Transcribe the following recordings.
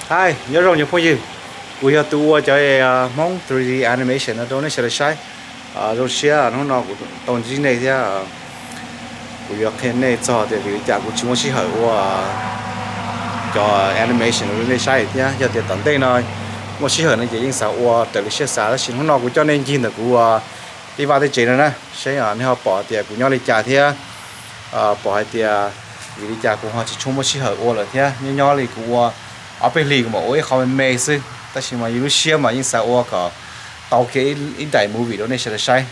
Hi, nyob zoo cov phooj ywg, kuv yog tus ua cov Hmoob three D animation no rau nej sawv daws saib. Zoo siab hnub no kuv tau ntsib nej thiab kuv yuav qhia nej txog tias vim li cas kuv tsis muaj sij hawm ua cov animation rau nej saib thiab. Yog tias tom ntej no muaj sij hawm no ces yeej xav ua raws li siab xav, tab sis hnub no kuv coj nej ncig ntawm kuv tej vaj tej tsev no na, seb nej ho pom tias kuv nyob li cas thiab pom hais tias vim li cas kuv ho tsis tshua muaj sij hawm ua lawm thiab. Nyob nyob li kuv ua ob peb hlis kuv mam ua ib qho me me xwb, tab sis mas yus lub siab mas yeej xav ua kom tau kiag ib daim movie rau nej sawv daws saib.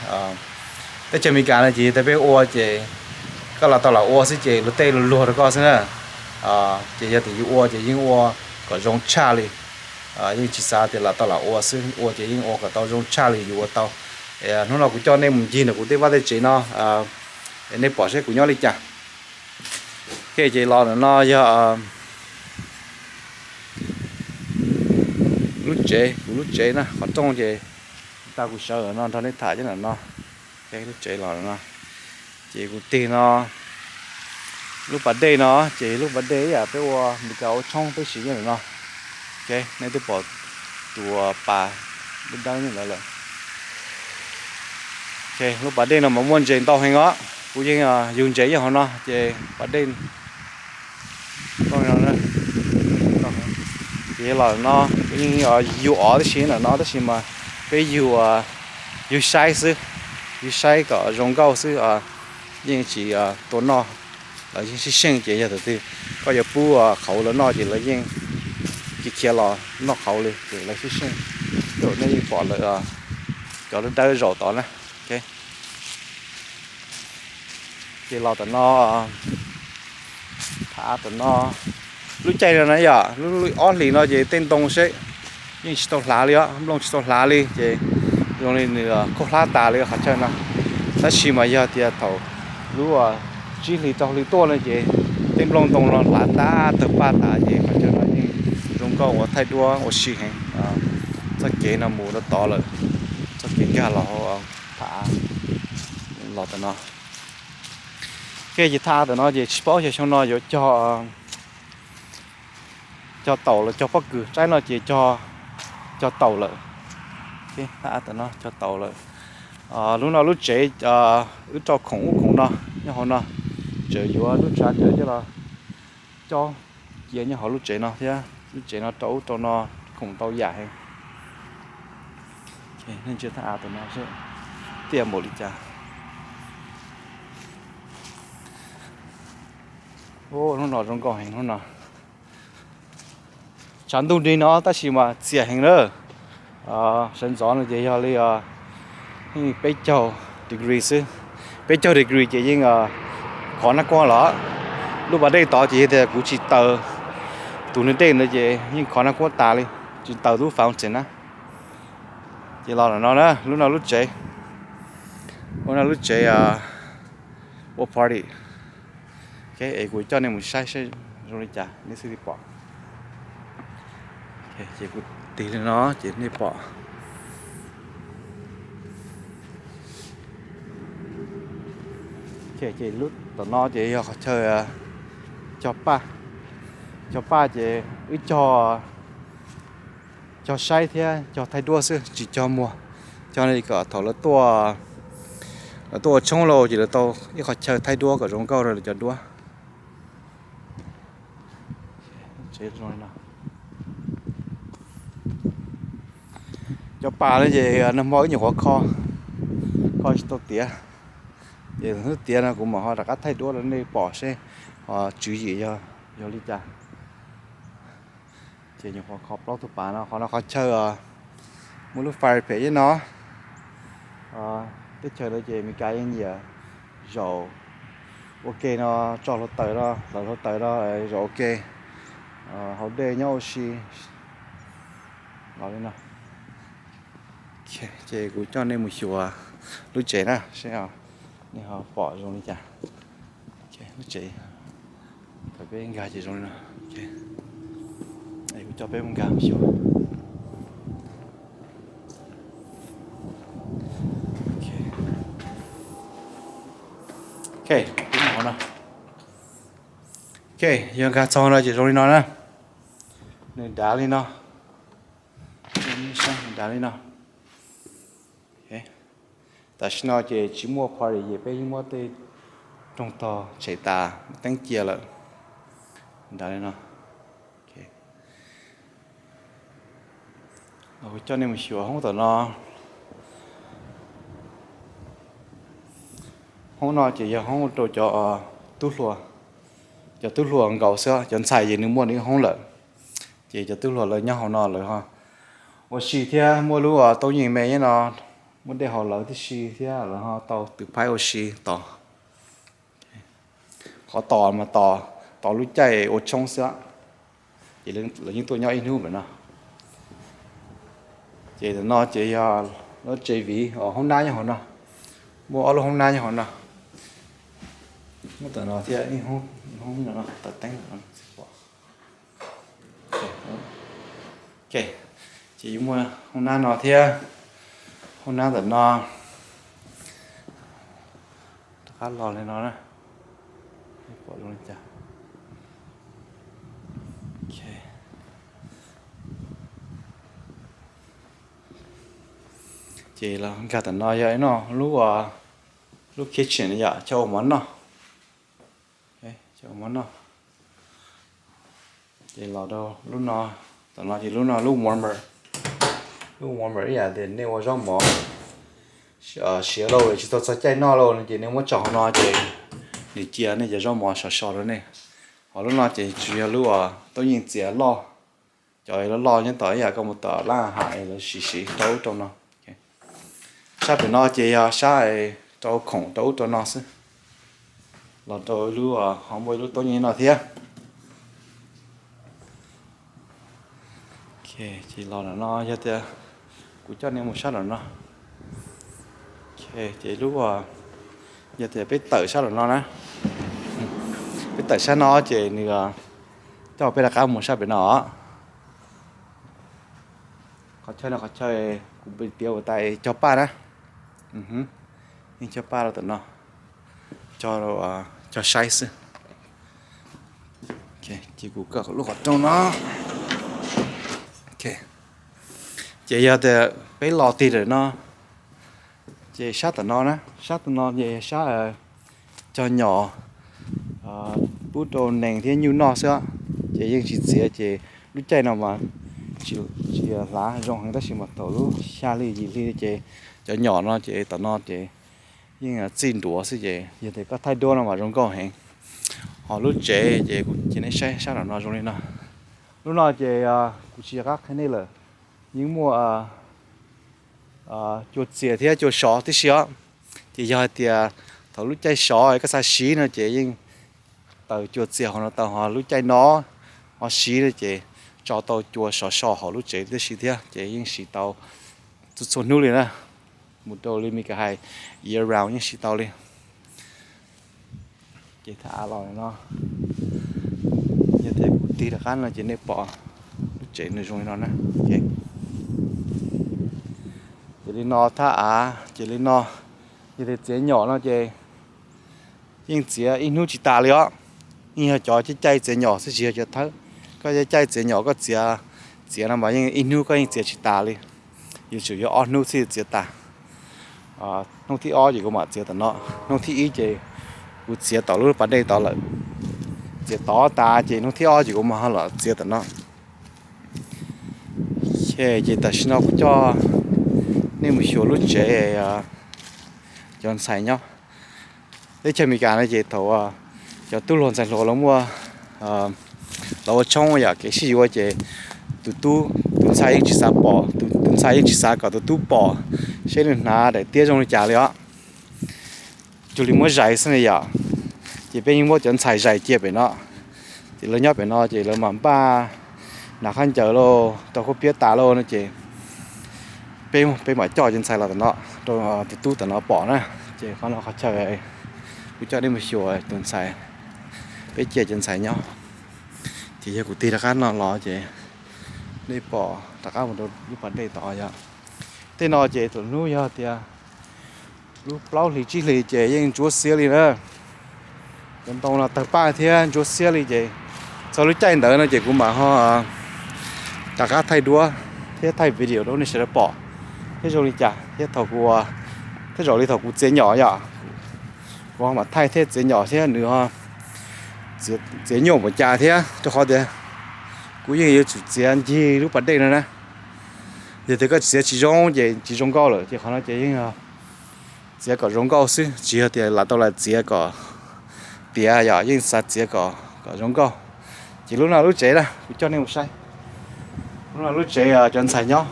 Teb chaws Amelikas no ces yog tias peb ua ces koj los tau los ua xwb ces luag tej luag luag rau koj xwb na. Ces yog tias yus ua ces yeej ua kom zoo tshaj li, yeej tsis xav tias los tau los ua xwb, ua ces yeej ua kom tau zoo tshaj li yus ua tau. Hnub no kuv coj nej mus ncig ntawm kuv tej vaj tej tsev no, nej pom seb kuv nyob li cas. Ok, ces los ntawm no yog lub tsev, kuv lub tsev na, qhov rooj ces tag kuv sawv no nrog nej tham cov ntawm no. Lub tsev los no, ces kuv tig no, lub pas dej no ces lub pas dej ib yam peb ua Meskas ua tshoob peb siv nyob ntawm no. Ok, nej twb pom tus pas dawb dawb ntawd lawm. Ok, lub pas dej no mas muaj ntses ntau heev os, kuv yeej yug ntses nyob hauv no ces pas dej ces los no, kuv yeej yug ov tab sis ntawm no tab sis mas peb yug, yug saib xwb, yug saib kom zoo nkauj xwb, yeej tsis tua noj. Lawv yeej sib seej ces yog thaum twg koj yuav pub qhauv lawv noj ces lawv yeej khiav khiav los noj qhauv li ces lawv sib seej. Tej zaum nej yeej pom lawv cov dawb dawb zaum tod na. Ces los tom no, tham tom no, lub caij no na yom, lub ob hlis no ces tej ntoo seb yeej tsis tau hlav li os, nplooj tsis tau hlav li ces zoo li nws khaub hlab tas li qhov chaw no. Tab sis mas yog tias thaum lub tsib hlis rau hli tuaj no ces tej nplooj ntoo no hlav tag tawg paj tas ces qhov chaw no yeej zoo nkauj ua thaij duab ua si heev. Txoj kev no mus rau tod lawm, txoj kev nkag los hauv, tham los tom no. Ok, ces tham tom no ces tsis paub xyov xyoo no yuav cog, cog taum los cog pob kws, tsaib no ces cog, cog taum lawm. Tham tom no cog taum lawm. Lub no lub tsev wb rau khoom ub khoom no nyob hauv no, tseem yuav lub tsav cawv coj los cob cia nyob hauv lub tsev no thiab. Lub tsev no rau ub rau no khoom ntau yam heev. Nej ntsia thaj av tom no seb tiaj npaum li cas. Hnub no zoo nkauj heev hnub no. Tshav ntuj nrig no tab sis mas txias heev na. Sawv ntxov no ces yog li peb caug degree xwb. Peb caug degree ces yeej khov nab kuab los. Lub pas dej tod ces yog tias kuv tsis taws tus niag dej ntawd ces yeej khov nab kuab tas li, tsis taws lub fountain na. Ces los no na, lub no lub tsev, lub no lub tsev ua party. Es kuv coj nej mus saib seb zoo li cas nej thiaj li pom. Ces kuv tig li no ces nej pom. Ces lub tom no ces yog qhov chaw cog paj. Cog paj ces wb cog, cog saib thiab cog thaij duab xwb tsis cog muag. Cog li kom thaum lawv tuaj, lawv tuaj ua tshoob lauj ces lawv tau ib qhov chaw thaij duab kom zoo nkauj rau lawv cov duab. Cov pas no ces nag hmo wb nyuam qhuav kho, kho tsis tau tiav. Ces hnub tiav no kuv mam ho rov qab thaij duab rau nej pom seb ho tswv yim yog li cas. Ces nyuam qhuav kho plaub tug pas no, qhov no qhov chaw muaj lub fire pit ib no. Teb chaws no ces Meskas yeej nyiam zaum ua ke no, tso hluav taws no, hlawv hluav taws no, zaum ua ke hauv dej nyob ua si. Los li no. Ces kuv coj nej mus xyuas lub tsev na seb nej ho pom zoo li cas. Lub tsev thaum peb nkag ces zoo li no. Kuv coj peb mus nkag xyuas. Ok, yog nkag txog no ces zoo li no na. Nws dav li no, dav li no. Tam sim no ces tsis muaj party ces peb yeej muab tej rooj tog tshem tas, teeb cia lawm. Dav li no. Los kuv coj nej mus xyuas hoob tom no. Hoob no ces yog hoob rau cov tub hluas, cov tub hluas nkaus xwb, cov ntxhais ces nws muaj nws hoob lawm. Ces cov tub hluas lawv nyob hauv no lawv ho ua si thiab muaj lub toob yeej me nyob no, muaj dej haus lawv tib si thiab lawv ho tau tus phaib ua si tos. Qhov tos mas tos, tos lub caij ua tshoob xwb, ces lawv yeej tuaj nyob ib hnub ntawm no. Ces ntawm no ces yog lub tsev viv, hoob nab nyob hauv no, muaj ob lub hoob nab nyob hauv no. Muab tom no thiab ib hoob, hoob no tawm teeb. Ces yuav muaj hoob nab no thiab, hoob nab ntawm no rov qab los li no na. Pom zoo li cas? Ces los nkag tom no yog ib no lub, lub kitchen yom, chaw ua mov noj. Chaw ua mov noj. Ces los rau lub no, tom no ces lub no lub warmer. Lub warmer ib yam tias nej ua zaub mov siav lauj, tsis tau txog caij noj lauj no ces nej muab tso hauv no ces nws cia nej cov zaub mov sov so rau nej. Ho lub no ces tsuas yog lub toob yeej txiav loj, cov loj loj nyob tom ib yam koj mus tom lab ham es lawv siv siv rau ub rau no. Sab pem no ces yog sab rau khoom rau ub rau no xwb. Los rau lub, ho muaj ib lub toob yeej no thiab. Ces los no yog tias kuv coj nej mus sab nram no. Ces lub, yog tias peb tawm sab nram no na, peb tawm sab no ces nws coj peb rov qab mus sab pem no. Qhov chaw no qhov chaw kuv piav ua tas cog paj na. Yeej cog paj rau tom no, cog saib xwb. Ces kuv kawm lub qhov rooj no. Ces yog tias peb los tig lawm no, ces sab tom no na, sab tom no ces sab cog nyom pub rau nees thiab nyuj noj xwb, ces yeej tsis txiav. Ces lub caij no mas tsis hlav zoo heev tab sis mas thaum lub xya hli yim hli ces cov nyom no ces tom no ces yeej txij nruav xwb, ces yog tias koj thaij duab no mas zoo nkauj heev. Ho lub tsev ces kuv cia nej saib sab nram no zoo li no. Lub no ces kuv tsis rov qab qhia nej lawm, yeej muaj cua txias thiab cua sov tib si os. Ces yog hais tias thaum lub caij sov koj xav siv no ces yeej taws cua txias hauv no tau, ho lub caij no ho siv no ces tso tau cua sov so hauv lub tsev tib si thiab, ces yeej siv tau txhua txhua hnub li na, mus rau li Mes Kas hais year round yeej siv tau li. Ces tham av los no, yog tias kuv tig rov qab no ces nej pom lub tsev nws zoo li no na. Ces li no thaj av ces li no, yog tias txiav nyom no ces yeej txiav ib hnub tsis tas li os. Yeej yog cov caij caij txiav nyom xwb tsis yog cov thawb. Koj caij caij txiav nyom koj txiav, txiav no mas yeej ib hnub koj yeej txiav tsis tas li. Yuav tsum yuav ob hnub thiaj txiav tas. Hnub thib ob ces kuv mam txiav tom no. Hnub thib ib ces kuv txiav tom lub pas dej tod lawm. Txiav tod tas ces hnub thib ob ces kuv mam ho los txiav tom no. Ces tam sim no kuv coj nej mus xyuas lub tsev cov ntxhais nyob. Teb chaws Amelikas no ces thaum cov tub hluas ntxhais hluas lawv muaj, lawv ua tshoob yam kev sib yuav ces tus tub, tus ntxhais yeej tsis xav pom, tus ntxhais yeej tsis xav kom tus tub pom seb nws hnav daim tiab zoo li cas li os. Cuag li muab zais xwb ne yom. Ces peb yeej muab cov ntxhais zais cia pem no, ces lawv nyob pem no ces lawv mam npaj hnav khaub ncaws lauj, rau khaub piab tas lauj no ces peb, peb mam coj cov ntxhais los tom no rau tus tub tom no pom na. Ces qhov no qhov chaw kuv coj nej mus xyuas tus ntxhais, peb cia cov ntxhais nyob. Ces yog kuv tig rov qab no los ces nej pom rov qab mus rau lub pas dej tod yom. Tej no ces thaum hnub yog tias lub plaub hlis tsib hlis ces yeej ntsuab xiab li na. Cov ntoo no tawg paj thiab ntsuab xiab li ces txog lub caij ntawd no ces kuv mam ho Rov qab thaij duab thiab thaij video rau nej sawv daws pom thiab zoo li cas thiab thaum kuv, thiab zaum li thaum kuv txiav nyom yom, kuv ho mam thaij thiab txiav nyom thiab nws ho txiav nyuaj npaum cas thiab, rau qhov tias kuv yeej yuav tsum txiav ncig lub pas dej no na. Yog tias koj txiav tsis zoo ces tsis zoo nkauj lawm, ces qhov no ces yeej txiav kom zoo nkauj xwb, tsis yog tias lam tau lam txiav kom tiav yom, yeej xav txiav kom zoo nkauj. Ces lub no lub tsev na, kuv coj nej mus saib. Lub no lub tsev cov ntxhais nyob.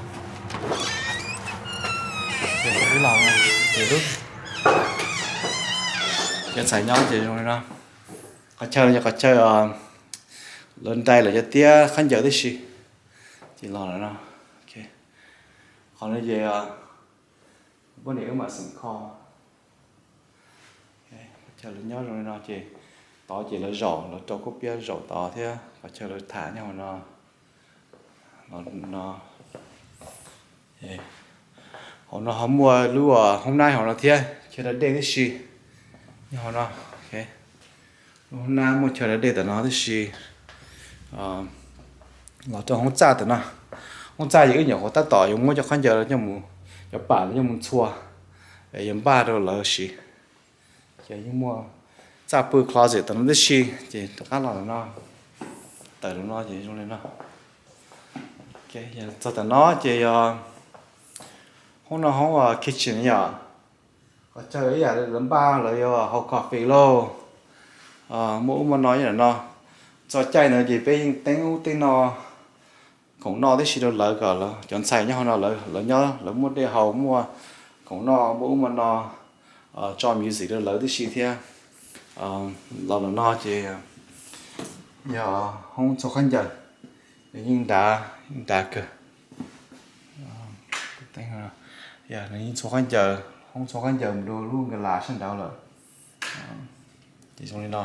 Cov ntxhais nyob ces zoo li no. Qhov chaw no yog qhov chaw lawv ntais lawv cov tiab khaub ncaws tib si. Ces los lawm no. Qhov no ces poj niam wb mam xeem kho. Qhov chaw lawv nyob zoo li no ces tod ces lawv zaum, lawv rau kuj piab zaum tod thiab qhov chaw lawv tham nyob hauv no. Hauv no ho muaj lub hoob nab hauv no thiab chaw da dej tib si nyob hauv no. Lub hoob nab muaj chaw da dej tom no tib si. Los rau hoob txaj tom no. Hoob txaj ces wb nyuam qhuav tab tom yuav muab cov khaub ncaws coj mus, cov pam coj mus ntxhua es yuav npaj rau lawv siv. Ces yeej muaj txaj pw closet tom no tib si, ces rov qab los tom no, tawm tom no ces zoo li no. Txog tom no ces yog hoob no hoob kitchen yom. Qhov chaw ib yam lawv npaj lawv yuav haus coffee lauj, muaj ub muaj no ib yam no. Txog caij ntawd ces peb yeej teeb ub teeb no, khoom noj tib si rau lawv kom cov ntxhais nyob hauv no lawv nyob lawv muaj dej haus muaj khoom noj muaj ub muaj no, tso music rau lawv tib si thiab. Los tom no ces yog hoob ntxhua khaub ncaws, yeej dav, yeej dav kawg. Nws yeej ntxhua khaub ncaws, hoob ntxhua khaub ncaws mus rau lub nkas las sab nraud lawm. Ces zoo li no.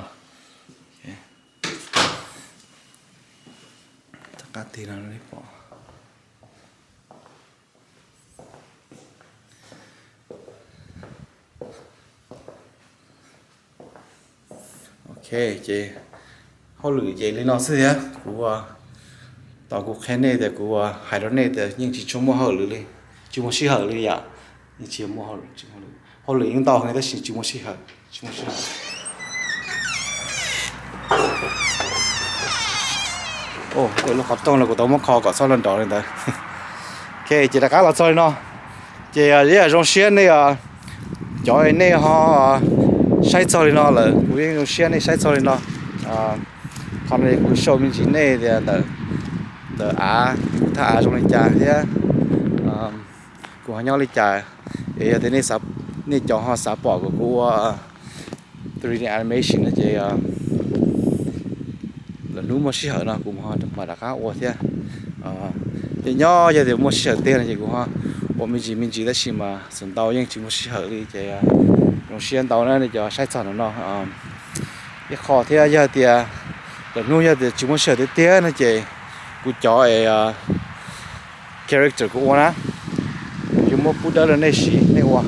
Rov qab tig no pom. Ok, ces hauj lwm ces li no xwb thiab. Kuv, tau kuv qhia nej tias kuv hais rau nej tias yeej tsis tshua muaj hauj lwm li, tsis muaj sij hawm li yom. Yeej tsis muaj hauj lwm, hauj lwm yeej ntau heev tab sis tsis muaj sij hawm, tsis muaj sij hawm. Lub qhov rooj no kuv tau muab kho kom txhob nrov li ntawd. Ok, ces rov qab los txog li no. Ces ib yam zoo siab nej, cov nej ho saib txog li no lawm, kuv yeej zoo siab nej saib txog li no. Qhov no kuv show me ntsis nej tias ntawm av, kuv thaj av zoo li cas thiab kuv ho nyob li cas. Es yog tias nej cov ho xav pom kom kuv ua three D animation no ces lwm hnub muaj sij hawm no kuv mam rov qab ua thiab. Ces nyob yog tias muaj sij hawm tiag no ces kuv ho ua me ntsis me ntsis tab sis mas xav ntau yeej tsis muaj sij hawm li ces zoo siab ntau na nej cov saib txog no. Ib qho thiab yog tias lwm hnub yog tias tsis muaj sij hawm tiag tiag no ces kuv cov es character kuv ua na, kuv yuav muab pub dawb rau nej siv nej ua.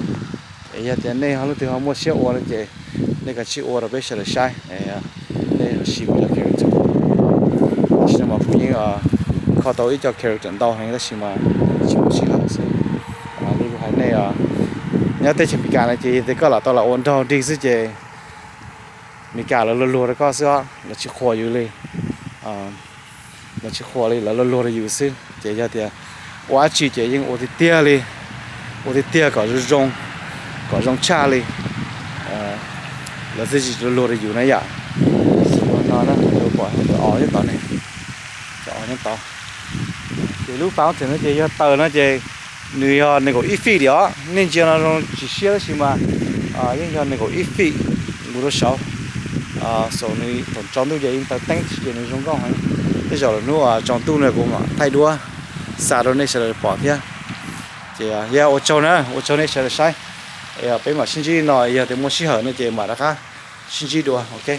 Es yog tias nej ho leej twg ho muaj siab ua no ces nej kav tsij ua rau peb sawv daws saib, nej siv kuv cov character. Tam sim no mas kuv yeej kho tau ib co character ntau heev tab sis mas tsis muaj sij hawm xwb. Li kuv hais nej, nyob teb chaws Amelikas no ces yog tias koj lam tau lam ua nraug dig xwb ces Amelikas lawv luag luag rau koj xwb os, lawv tsis qhuas yus li. Lawv tsis qhuas li, lawv luag luag rau yus xwb. Ces yog tias ua dab tsi ces yeej ua tiag tiag li, ua tiag tiag kom zoo zoo, kom zoo tshaj li lawv thiaj tsis luag luag rau yus na yom. Ua no na, pom cov os nyob tod ne, cov os nyob tod. Ces lub fountain no ces yog taws no ces nws yog nees nkaum ib feet li os. Nej ntsia no zoo tsis siab tab sis mas yeej yog nees nkaum ib feet mus rau saud. Xaus nws thaum tsaus ntuj ces yeej taws teeb tsis ces nws zoo nkauj heev. Tej zaum lwm hnub tsaus ntuj no kuv mam thaij duab xa rau nej sawv daws pom thiab. Ces yog ua tsaug na, ua tsaug nej sawv daws saib. Peb mam sib ntsib no, yog tias muaj sij hawm no ces mam rov qab sib ntsib dua, ok.